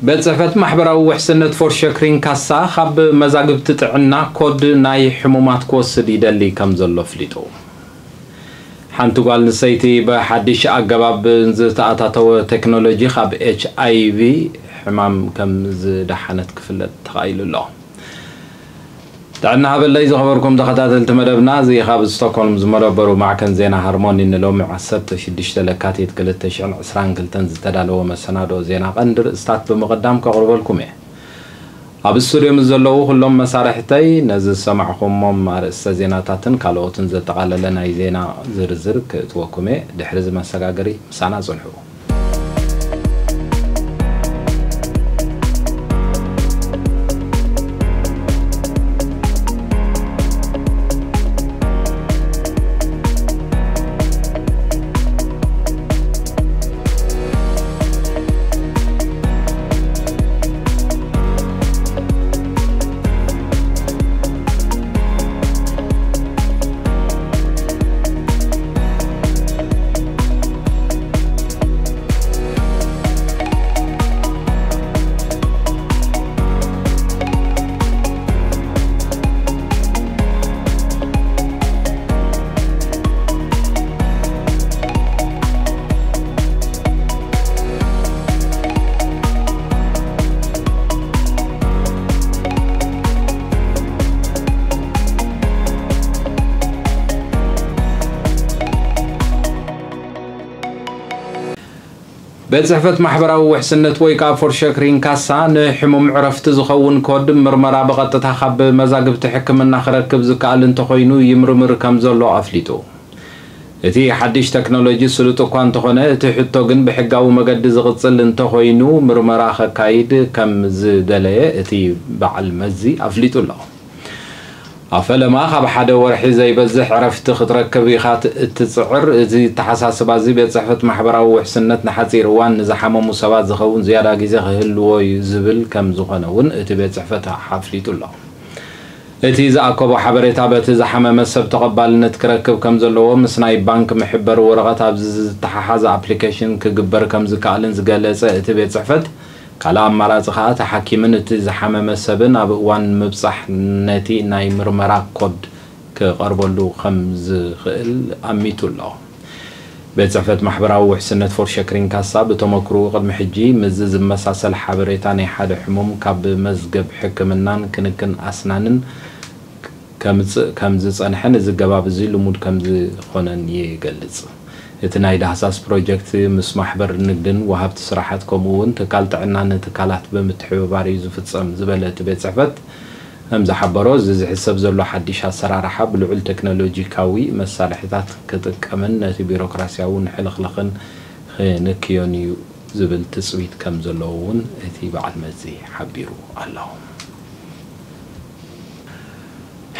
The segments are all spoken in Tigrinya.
ቤት ጽሕፈት ማሕበራዊ ውሕስነት ፎርሸክሪን ካሳ ካብ መዛግብቲ ጥዕና ኮድ ናይ ሕሙማት ክወስድ ይደሊ ከም ዘሎ ኣፍሊጡ። ሓንቲ ጓል ኣንስተይቲ ብሓድሽ ኣገባብ ዝተኣታተወ ቴክኖሎጂ ካብ ኤች ኣይ ቪ ሕማም ከም ዝደሓነት ክፍለጥ ተኻኢሉ ኣሎ። ጥዕና ሃበለይ ዝኸበርኩም ተኸታተልቲ መደብና፣ እዚ ካብ ስቶክሆልም ዝመደበሩ ማዕከን ዜና ሃርሞኒ ንሎሚ ዓሰርተ ሽዱሽተ ለካቲት ክልተ ሽሕን ዕስራን ክልተን ዝተዳለወ መሰናድኦ ዜና ቀንዲ ርእስታት ብምቕዳም ከቕርበልኩም እየ። ኣብ ስቱድዮ ምስ ዘለዉ ኩሎም መሳርሕተይ ነዚ ዝሰማዕኹሞም ኣርእስተ ዜናታትን ካልኦትን ዘጠቓለለ ናይ ዜና ዝርዝር ክእትወኩም እየ። ድሕሪ እዚ መሰጋገሪ ምሳና ጽንሑ። ቤት ጽሕፈት ማሕበራዊ ውሕስነት ወይ ከዓ ፎርሸክሪን ካሳ ንሕሙም ዕረፍቲ ዝኸውን ኮድ ምርመራ ብቐጥታ ካብ መዛግብቲ ሕክምና ክረክብ ዝከኣል እንተኾይኑ ይምርምር ከም ዘሎ ኣፍሊጡ። እቲ ሓድሽ ቴክኖሎጂ ስሉጥ እኳ እንተኾነ፣ እቲ ሕቶ ግን ብሕጋዊ መገዲ ዝቕጽል እንተኾይኑ ምርመራ ከካይድ ከም ዝደለየ እቲ በዓል መዚ ኣፍሊጡ ኣሎ። ኣብ ፈለማ ካብ ሓደ ወርሒ ዘይበዝሕ ዕረፍቲ ክትረክብ ኢኻ ት-፣ እትጽዕር። እዚ ኣተሓሳስባ እዚ ቤት ጽሕፈት ማሕበራዊ ውሕስነት ንሓጺር እዋን ንዝሓመሙ ሰባት ዝኸውን ዝያዳ ግዜ ክህልዎ እዩ ዝብል ከም ዝኾነ እውን እቲ ቤት ጽሕፈት ኣፍሊጡ ኣሎ። እቲ ዝኣከቦ ሓበሬታ በቲ ዝሓመመ ሰብ ተቐባልነት ክረክብ ከም ዘለዎ ምስ ናይ ባንክ መሕበሪ ወረቐት ኣብዚ ዝተሓሓዘ ኣፕሊኬሽን ክግበር ከም ዝከኣልን ዝገለጸ እቲ ቤት ጽሕፈት፣ ካልእ ኣማራጺ ከኣ እቲ ሓኪምን እቲ ዝሓመመ ሰብን ኣብ እዋን ምብጻሕ ነቲ ናይ ምርመራ ኮድ ክቐርበሉ ከም ዝኽእል ኣሚቱ ኣሎ። ቤት ጽሕፈት ማሕበራዊ ውሕስነት ፎርሸክሪን ካሳ ብተመክሮኡ ቅድሚ ሕጂ ምስዚ ዝመሳሰል ሓበሬታ ናይ ሓደ ሕሙም ካብ መዝገብ ሕክምናን ክንክን ኣስናንን ከምጽእ ከም ዝጸንሐን እዚ ገባብ እዚ ልሙድ ከም ዝኾነን ይገልጽ። እቲ ናይ ዳህሳስ ፕሮጀክት ምስ ማሕበር ንግድን ወሃብቲ ስራሓት ከምኡ እውን ትካል ጥዕና ንትካላት ብምትሕብባር እዩ ዝፍጸም ዝበለ እቲ ቤት ጽሕፈት ከም ዝሓበሮ፣ እዚ ዝሕሰብ ዘሎ ሓድሽ ኣሰራርሓ ብልዑል ቴክኖሎጂካዊ መሳርሒታት ክጥቀምን ነቲ ቢሮክራሲያዊ ንሕልኽልኽን ክንክዮን እዩ ዝብል ትጽቢት ከም ዘለዎ እውን እቲ በዓል መዚ ሓቢሩ ኣሎ።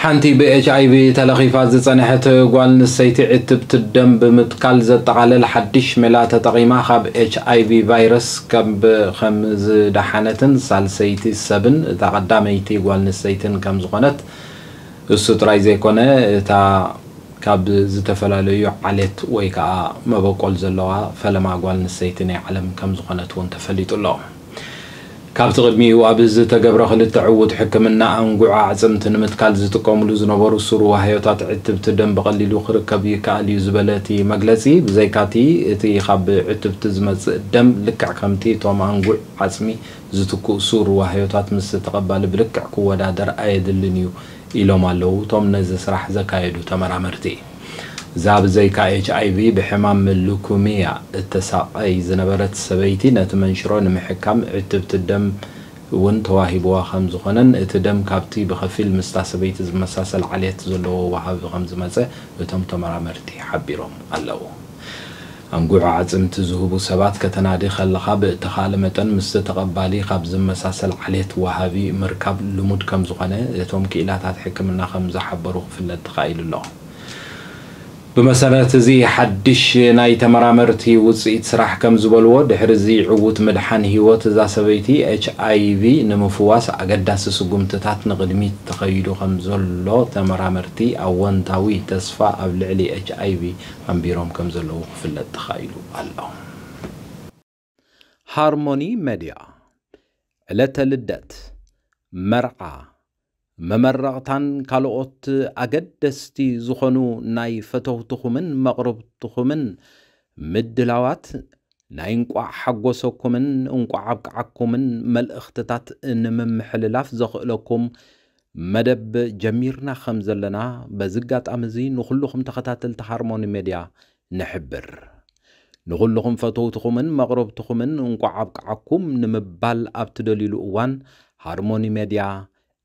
ሓንቲ ብ ኤች ኣይ ቪ ተለኺፋ ዝጸንሐት ጓል ኣንስተይቲ ዕትብቲ ደም ብምትካል ዘጠቓለል ሓድሽ ሜላ ተጠቒማ ካብ ኤች ኣይ ቪ ቫይረስ ከም፣ ከም ዝደሓነትን ሳልሰይቲ ሰብን እታ ቀዳመይቲ ጓል ኣንስተይትን ከም ዝኾነት እሱ ጥራይ ዘይኮነ፣ እታ ካብ ዝተፈላለዩ ዓሌት ወይ ከዓ መበቆል ዘለዋ ፈለማ ጓል ኣንስተይቲ ናይ ዓለም ከም ዝኾነት እውን ተፈሊጡ ኣሎ። ካብቲ ቅድሚኡ ኣብ ዝተገብረ ክልተ ዕዉት ሕክምና፣ ኣንጉዕ ኣዕጽምቲ ንምትካል ዝጥቀምሉ ዝነበሩ ሱር ዋህዮታት ዕትብቲ ደም ብቐሊሉ ክርከብ ይከኣል እዩ ዝበለ እቲ መግለጺ፣ ብዘይካቲ እቲ ካብ ዕትብቲ ዝመጽእ ደም ልክዕ ከምቲ እቶም ኣንጉዕ ዓጽሚ ዝትክኡ ሱር ዋህዮታት ምስ ተቐባሊ ብልክዕ ክወዳደር ኣየድልን እዩ ኢሎም ኣለዉ እቶም ነዚ ስራሕ ዘካየዱ ተመራመርቲ። እዛ ብዘይካ ኤች ኣይ ቪ ብሕማም ሉኩሚያ እተሳቐይ ዝነበረት ሰበይቲ፣ ነቲ መንሽሮ ንምሕካም ዕትብቲ ደም እውን ተዋሂብዋ ከም ዝኾነን፣ እቲ ደም ካብቲ ብኸፊል ምስታ ሰበይቲ ዝመሳሰል ዓሌት ዘለዎ ወሃቢ ከም ዝመጸ እቶም ተመራመርቲ ሓቢሮም ኣለዉ። ኣንጉዕ ኣዕጽምቲ ዝህቡ ሰባት ከተናዲ ከለኻ፣ ብእተኻእለ መጠን ምስቲ ተቐባሊ ካብ ዝመሳሰል ዓሌት ወሃቢ ምርካብ ልሙድ ከም ዝኾነ እቶም ክኢላታት ሕክምና ከም ዝሓበሩ ክፍለጥ ተኻኢሉ ኣሎ። ብመሰረት እዚ ሓድሽ ናይ ተመራመርቲ ውጽኢት ስራሕ ከም ዝበልዎ፣ ድሕሪ እዚ ዕዉት ምድሓን ህይወት እዛ ሰበይቲ፣ ኤች ኣይ ቪ ንምፍዋስ ኣገዳሲ ስጉምትታት ንቕድሚት ተኸይዱ ከም ዘሎ ተመራመርቲ ኣወንታዊ ተስፋ ኣብ ልዕሊ ኤች ኣይ ቪ ኣንቢሮም ከም ዘለዉ ክፍለጥ ተኻኢሉ ኣሎ። ሃርሞኒ መድያ። ዕለተ ልደት፣ መርዓ፣ መመረቕታን ካልኦት ኣገደስቲ ዝኾኑ ናይ ፈተውትኹምን መቕርብትኹምን ምድላዋት ናይ እንቋዕ ሓጎሰኩምን እንቋዕ ኣብቅዓኩምን መልእኽትታት ንምምሕልላፍ ዘኽእለኩም መደብ ጀሚርና ከም ዘለና በዚ ኣጋጣሚ እዚ ንኹልኹም ተኸታተልቲ ሃርሞኒ ሜድያ ንሕብር። ንኹልኹም ፈተውትኹምን መቕረብትኹምን እንቋዕ ኣብቅዓኩም ንምባል ኣብ ትደልዩሉ እዋን ሃርሞኒ ሜድያ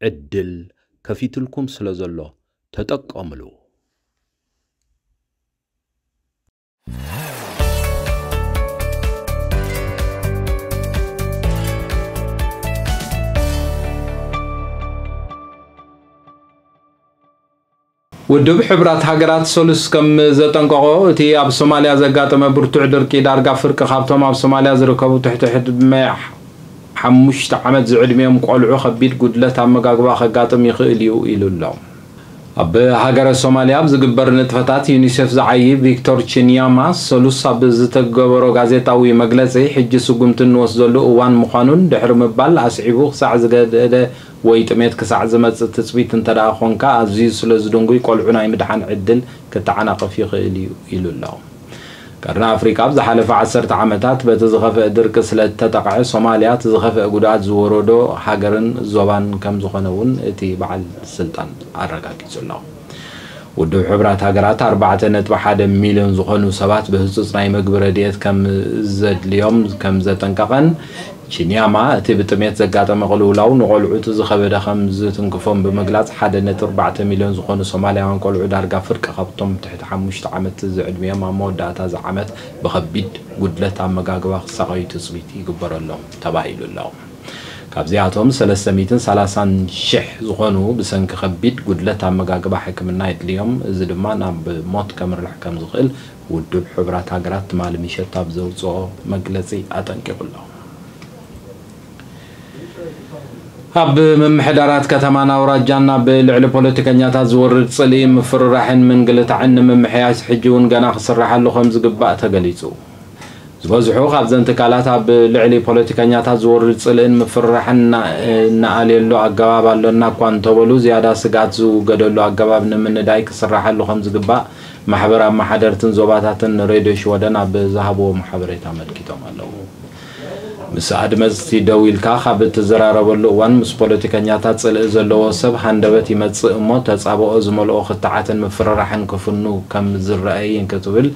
ዕድል ከፊትልኩም ስለ ዘሎ ተጠቀምሉ። ውድብ ሕቡራት ሃገራት ሰሉስ ከም ዘጠንቀቖ፣ እቲ ኣብ ሶማልያ ዘጋጠመ ብርቱዕ ድርቂ ዳርጋ ፍርቂ ካብቶም ኣብ ሶማልያ ዝርከቡ ትሕቲ ዕድመ ሓሙሽተ ዓመት ዝዕድሚኦም ቆልዑ ከቢድ ጉድለት ኣመጋግባ ከጋጥም ይኽእል እዩ ኢሉ ኣሎ። ኣብ ሃገረ ሶማልያ ኣብ ዝግበር ንጥፈታት ዩኒሴፍ ዝዓዪ ቪክቶር ቺንያማ ሰሉስ ኣብ ዝተገበሮ ጋዜጣዊ መግለጺ፣ ሕጂ ስጉምቲ እንወስደሉ እዋን ምዃኑን ድሕሪ ምባል ኣስዒቡ፣ ክሳዕ ዝገደደ ወይ ጥሜት ክሳዕ ዝመጽእ ትጽቢት እንተ ደኣ ኾንካ፣ ኣዝዩ ስለ ዝድንጉይ ቆልዑ ናይ ምድሓን ዕድል ክተዓናቐፍ ይኽእል እዩ ኢሉ ኣሎ። ቀርኒ ኣፍሪቃ ኣብ ዝሓለፈ ዓሰርተ ዓመታት በቲ ዝኸፍአ ድርቂ ስለ እተጠቕዐ፣ ሶማልያ እቲ ዝኸፍአ ጉድኣት ዝወረዶ ሃገርን ዞባን ከም ዝኾነ እውን እቲ በዓል ስልጣን ኣረጋጊጹ ኣሎ። ውድብ ሕቡራት ሃገራት ኣርባዕተ ነጥቢ ሓደ ሚልዮን ዝኾኑ ሰባት ብህጹጽ ናይ መግቢ ረድኤት ከም ዘድልዮም ከም ዘጠንቀቐን፣ ቺንያማ እቲ ብጥሜት ዘጋጠመ ቅልውላው ንቆልዑ እቲ ዝኸበደ ከም ዝትንክፎም ብምግላጽ፣ ሓደ ነጥቢ ኣርባዕተ ሚልዮን ዝኾኑ ሶማልያውያን ቆልዑ ዳርጋ ፍርቂ ካብቶም ትሕቲ ሓሙሽተ ዓመት ዝዕድሚኦም ኣብ መወዳእታ እዚ ዓመት ብኸቢድ ጉድለት ኣመጋግባ ክሳቐዩ ትጽቢት ይግበረሎም ተባሂሉ ኣሎ። ካብዚኣቶም ሰለስተ ሚእትን ሰላሳን ሽሕ ዝኾኑ ብሰንኪ ከቢድ ጉድለት ኣመጋግባ ሕክምና የድልዮም፣ እዚ ድማ ናብ ሞት ከምርሕ ከም ዝኽእል ውድብ ሕቡራት ሃገራት ትማሊ ምሸት ኣብ ዘውፅኦ መግለፂ ኣጠንቂቑ ኣሎ። ኣብ ምምሕዳራት ከተማን ኣውራጃን ኣብ ልዕሊ ፖለቲከኛታት ዝወርድ ጽልኢ፣ ምፍርራሕን ምንግልታዕን ንምምሕያሽ ሕጂ እውን ገና ክስራሓሉ ከም ዝግባእ ተገሊጹ። ዝበዝሑ ካብዘን ትካላት ኣብ ልዕሊ ፖለቲከኛታት ዝወርድ ጽልእን ምፍርራሕን እና-፣ እናኣልየሉ ኣገባብ ኣሎና እኳ እንተበሉ፣ ዝያዳ ስግኣት ዝውገደሉ ኣገባብ ንምንዳይ ክስራሓሉ ከም ዝግባእ ማሕበር ኣመሓደርትን ዞባታትን ሬድዮ ሽወደን ኣብ ዝሃብዎም ሓበሬታ ኣመልኪቶም ኣለዉ። ምስ ኣድመፅቲ ደው ኢልካ ካብ እትዘራረበሉ እዋን፣ ምስ ፖለቲከኛታት ጽልኢ ዘለዎ ሰብ ሃንደበት ይመጽእ እሞ፣ ተጻብኦ ዝመልኦ ክትዓትን ምፍርራሕን ክፍኑ ከም ዝረኣይ እንክትብል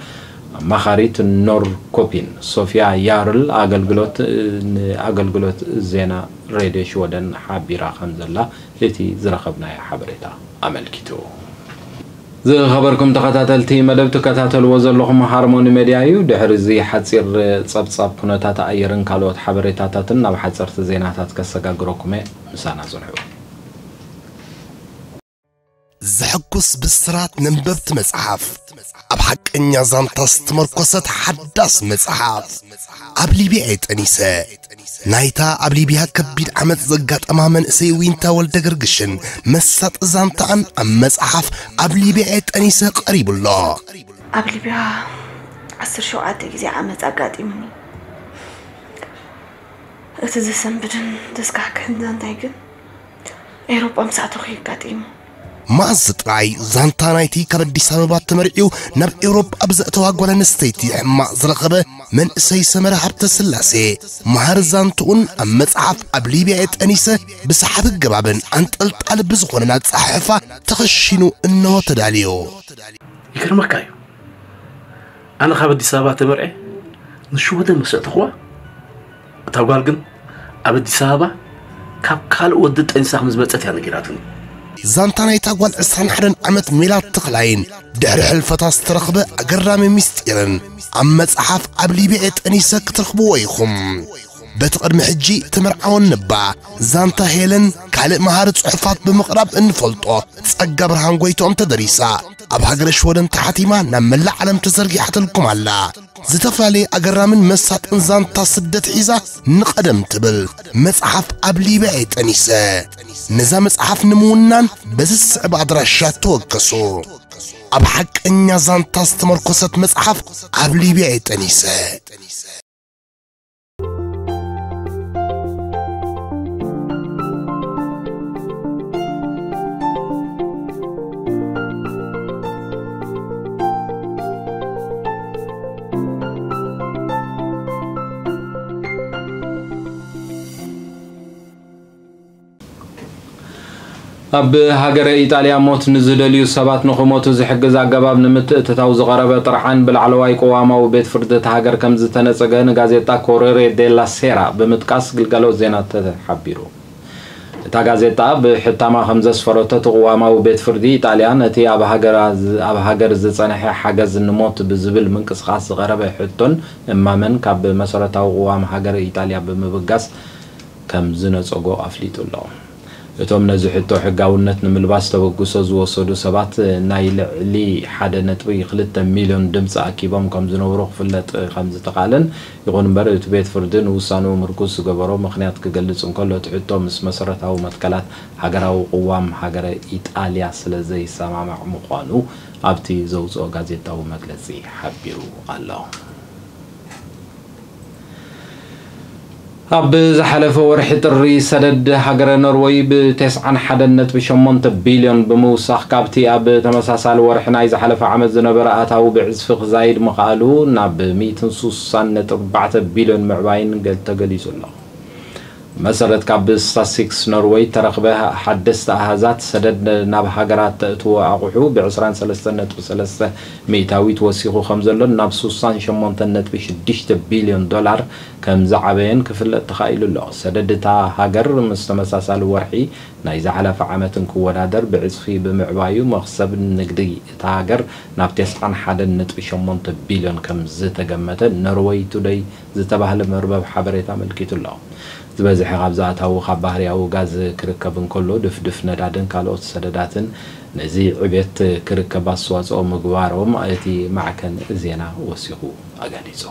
ኣማኻሪት ኖር ኮፒን ሶፊያ ያርል ኣገልግሎት፣ ንኣገልግሎት ዜና ሬድዮ ሽወደን ሓቢራ ከም ዘላ እቲ ዝረኸብናዮ ሓበሬታ ኣመልኪቱ። ዝኸበርኩም ተኸታተልቲ መደብ፣ ትከታተልዎ ዘለኹም ሃርሞኒ ሜድያ እዩ። ድሕሪ እዚ ሓጺር ጸብጻብ ኩነታት ኣየርን ካልኦት ሓበሬታታትን ናብ ሓጸርቲ ዜናታት ከሰጋግረኩም እየ። ምሳና ጽንሑ። ዘሐጉስ ብስራት ነንበብቲ መጽሓፍ። ኣብ ሓቀኛ ዛንታ ዝተመርኮሰት ሓዳስ መጽሓፍ። ኣብ ሊብያ እየ ጠኒሰ። ናይታ ኣብ ሊብያ ከቢድ ዓመጽ ዘጋጠማ መንእሰይ ዊንታ ወልደ ገርግሽን መሳጢ ዛንታኣን ኣብ መጽሓፍ ኣብ ሊብያ እየ ጠኒሰ ቀሪቡ ኣሎ። ኣብ ሊብያ ዓሰርተ ሸውዓተ ግዜ ዓመጽ ኣጋጢሙኒ። እቲ ዘሰንብድን ዘስካሕክሕን ዛንታይ ግን ኤውሮጳ ምስ ኣተኹ እዩ ኣጋጢሙ። መኣዝ ጥራይ ዛንታ ናይቲ ካብ ኣዲስ ኣበባ ተመርዕዩ ናብ ኤውሮጳ ኣብ ዘእተዋ ጓል ኣንስተይቲ ሕማቕ ዝረኸበ መንእሰይ ሰመረ ሃብተ ስላሴ፣ መሃሪ ዛንትኡን ኣብ መጽሓፍ ኣብ ሊብያ እየ ጠኒሰ ብሰሓቢ ኣገባብን ኣንጠልጣሊ ብዝኾነን ኣጸሓሕፋ ተኸሺኑ እንሆ ተዳልዩ። ይገርመካ እዩ። ኣነ ካብ ኣዲስ ኣበባ ተመርዐ ንሽወደን ምስ ኣእተኽዋ፣ እታ ጓል ግን ኣብ ኣዲስ ኣበባ ካብ ካልእ ወዲ ጠኒሳ ከም ዝመጸት እያ ነጊራትኒ። ዛንታ ናይታ ጓል ዕስራን ሓደን ዓመት ሜላት ተኽላይን ድሕሪ ሕልፈታ ዝተረኽበ ኣገራሚ ምስጢርን ኣብ መጽሓፍ ኣብ ሊብያ እየ ጠኒሰ ክትረኽብዎ ኢኹም። በቲ ቅድሚ ሕጂ ተመርዓወን እባ ዛንታ ሄለን ካልእ መሃሪ ጽሑፋት ብምቕራብ እንፈልጦ ጸጋ ብርሃን ጎይትኦም ተደሪሳ ኣብ ሃገረ ሽወደን ተሓቲማ ናብ መላእ ዓለም ተዘርጊሓትልኩም ኣላ። ዝተፈላለየ ኣገራምን መሳጥን ዛንታ ስደት ሒዛ ንቐደም ትብል መጽሓፍ ኣብ ሊብያ እየ ጠኒሰ። ነዛ መጽሓፍ ንምውናን በዚ ዝስዕብ ኣድራሻ ተወከሱ። ኣብ ሓቀኛ ዛንታ ዝተመርኮሰት መጽሓፍ ኣብ ሊብያ እየ ጠኒሰ። ኣብ ሃገረ ኢጣልያ ሞት ንዝደልዩ ሰባት ንኽሞቱ ዝሕግዝ ኣገባብ ንምትእትታው ዝቐረበ ጥርዓን ብላዕለዋይ ቅዋማዊ ቤት ፍርዲ እታ ሃገር ከም ዝተነጸገ ንጋዜጣ ኮሬሬ ዴላ ሴራ ብምጥቃስ ግልጋሎት ዜና ተሓቢሩ። እታ ጋዜጣ ብሕታማ ከም ዘስፈረቶ፣ እቲ ቅዋማዊ ቤት ፍርዲ ኢጣልያ ነቲ ኣብ ሃገራ ዝ-፣ ኣብ ሃገር ዝጸንሐ ሓገዝ ንሞት ብዝብል ምንቅስቓስ ዝቐረበ ሕቶን እማመን ካብ መሰረታዊ ቅዋም ሃገረ ኢጣልያ ብምብጋስ ከም ዝነጸጎ ኣፍሊጡ ኣሎ። እቶም ነዚ ሕቶ ሕጋውነት ንምልባስ ተበግሶ ዝወሰዱ ሰባት ናይ ልዕሊ ሓደ ነጥቢ ክልተ ሚልዮን ድምፂ ኣኪቦም ከም ዝነበሩ ክፍለጥ ከም ዝተኻለን፣ ይኹን እምበር እቲ ቤት ፍርዲ ንውሳንኡ ምርኩስ ዝገበሮ ምኽንያት ክገልጽ እንከሎ፣ እቲ ሕቶ ምስ መሰረታዊ መትከላት ሃገራዊ ቅዋም ሃገረ ኢጣልያ ስለ ዘይሰማማዕ ምዃኑ ኣብቲ ዘውፅኦ ጋዜጣዊ መግለፂ ሓቢሩ ኣሎ። ኣብ ዝሓለፈ ወርሒ ጥሪ ሰደድ ሃገረ ኖርወይ ብ91.8 ቢልዮን ብምውሳኽ፣ ካብቲ ኣብ ተመሳሳሊ ወርሒ ናይ ዝሓለፈ ዓመት ዝነበረ ኣታዊ ብዕጽፊ ክዛይድ ምኽኣሉ፣ ናብ ሚእትን ስሳን ነጥቢ ኣርባዕተ ቢልዮን ምዕባይን ገል-፣ ተገሊጹ ኣሎ። መሰረት ካብ ስታትስቲክስ ኖርወይ ተረኽበ ሓደስቲ ኣሃዛት፣ ሰደድ ናብ ሃገራት ተእትዎ ኣቑሑ ብ23.3 ሚእታዊት ወሲኹ ከም ዘሎን ናብ ስሳን ሸሞንተን ነጥቢ ሽዱሽተ ቢልዮን ዶላር ከም ዝዓበየን ክፍለጥ ተኻኢሉ ኣሎ። ሰደድ እታ ሃገር ምስ ተመሳሳሊ ወርሒ ናይ ዝሓለፈ ዓመት እንክወዳደር ብዕጽፊ ብምዕባዩ፣ መኽሰብ ንግዲ እታ ሃገር ናብ ተስዓን ሓደን ነጥቢ ሸሞንተ ቢልዮን ከም ዝተገመተ ኖርወይ ቱደይ ዝተባህለ መርበብ ሓበሬታ ኣመልኪቱ ኣሎ። ዝበዝሐ ካብዚ ኣታዊ ካብ ባህርያዊ ጋዝ ክርከብ እንከሎ፣ ድፍድፍ ነዳድን ካልኦት ሰደዳትን ነዚ ዕቤት ክርከብ ኣስተዋጽኦ ምግባሮም እቲ ማዕከን ዜና ወሲኹ ኣገሊጹ።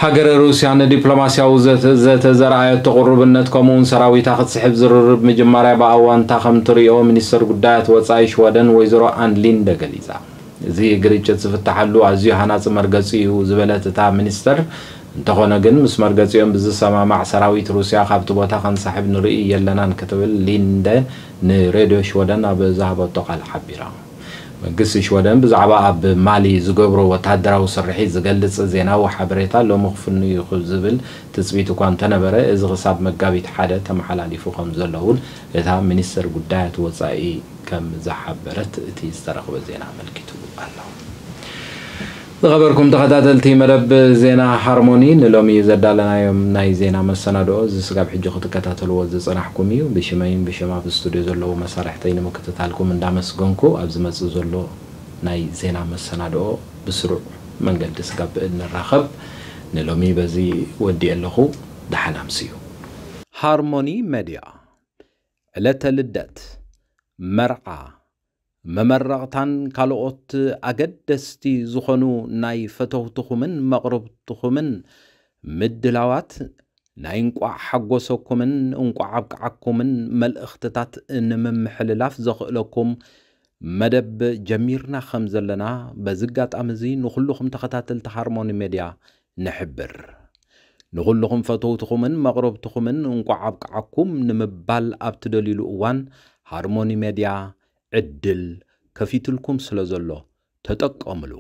ሃገረ ሩስያ ንዲፕሎማስያዊ ዘተ፣ ዘተ ዘርኣየቶ ቅሩብነት፣ ከምኡውን ሰራዊታ ክትስሕብ ዝርርብ ምጅማርያ ብኣዋንታ ከም ትርእዮ ሚኒስተር ጉዳያት ወጻኢ ሽወደን ወይዘሮ ኣን ሊንደ ገሊጻ። እዚ ግርጭት ዝፍትሓሉ ኣዝዩ ሃናጺ መርገጺ እዩ ዝበለት እታ ሚኒስተር፣ እንተኾነ ግን ምስ መርገጺኦም ብዝሰማማዕ ሰራዊት ሩስያ ካብቲ ቦታ ከንሳሕብ ንርኢ የለናን ክትብል ሊንደ ንሬድዮ ሽወደን ኣብ ዝሃበቶ ቃል ሓቢራ። መንግስቲ ሽወደን ብዛዕባ ኣብ ማሊ ዝገብሮ ወታደራዊ ስርሒት ዝገልጽ ዜናዊ ሓበሬታ ሎሚ ክፍኑ እዩ ዝብል ትጽቢት እኳ እንተነበረ፣ እዚ ክሳብ መጋቢት ሓደ ተመሓላሊፉ ከም ዘሎ እውን እታ ሚኒስተር ጉዳያት ወጻኢ ከም ዝሓበረት እቲ ዝተረኽበ ዜና ኣመልኪቱ ኣሎ። ዝኸበርኩም ተኸታተልቲ መደብ ዜና ሃርሞኒ፣ ንሎሚ ዘዳለናዮም ናይ ዜና መሰናድኦ እዚ ስጋብ ሕጂ ክትከታተልዎ ዝጸናሕኩም እዩ። ብሽመይን ብሽም ኣብ ስቱድዮ ዘለዉ መሳርሕተይ ንምክትታልኩም እንዳመስገንኩ፣ ኣብ ዝመጽእ ዘሎ ናይ ዜና መሰናድኦ ብስሩዕ መንገዲ ስጋብ እንራኸብ፣ ንሎሚ በዚ ወዲኤ ኣለኹ። ደሓን ኣምስዩ። ሃርሞኒ ሜድያ፣ ዕለተ ልደት፣ መርዓ፣ መመረቕታን ካልኦት ኣገደስቲ ዝኾኑ ናይ ፈተውትኹምን መቕርብትኹምን ምድላዋት፣ ናይ እንቋዕ ሓጎሰኩምን እንቋዕ ኣብቅዓኩምን መልእኽትታት ንምምሕልላፍ ዘኽእለኩም መደብ ጀሚርና ከም ዘለና በዚ ኣጋጣሚ እዚ ንኹልኹም ተኸታተልቲ ሃርሞኒ ሜድያ ንሕብር። ንኹልኹም ፈተውትኹምን መቕረብትኹምን እንቋዕ ኣብቅዓኩም ንምባል ኣብ ትደልዩሉ እዋን ሃርሞኒ ሜድያ ዕድል ከፊትልኩም ስለ ዘሎ ተጠቀምሉ።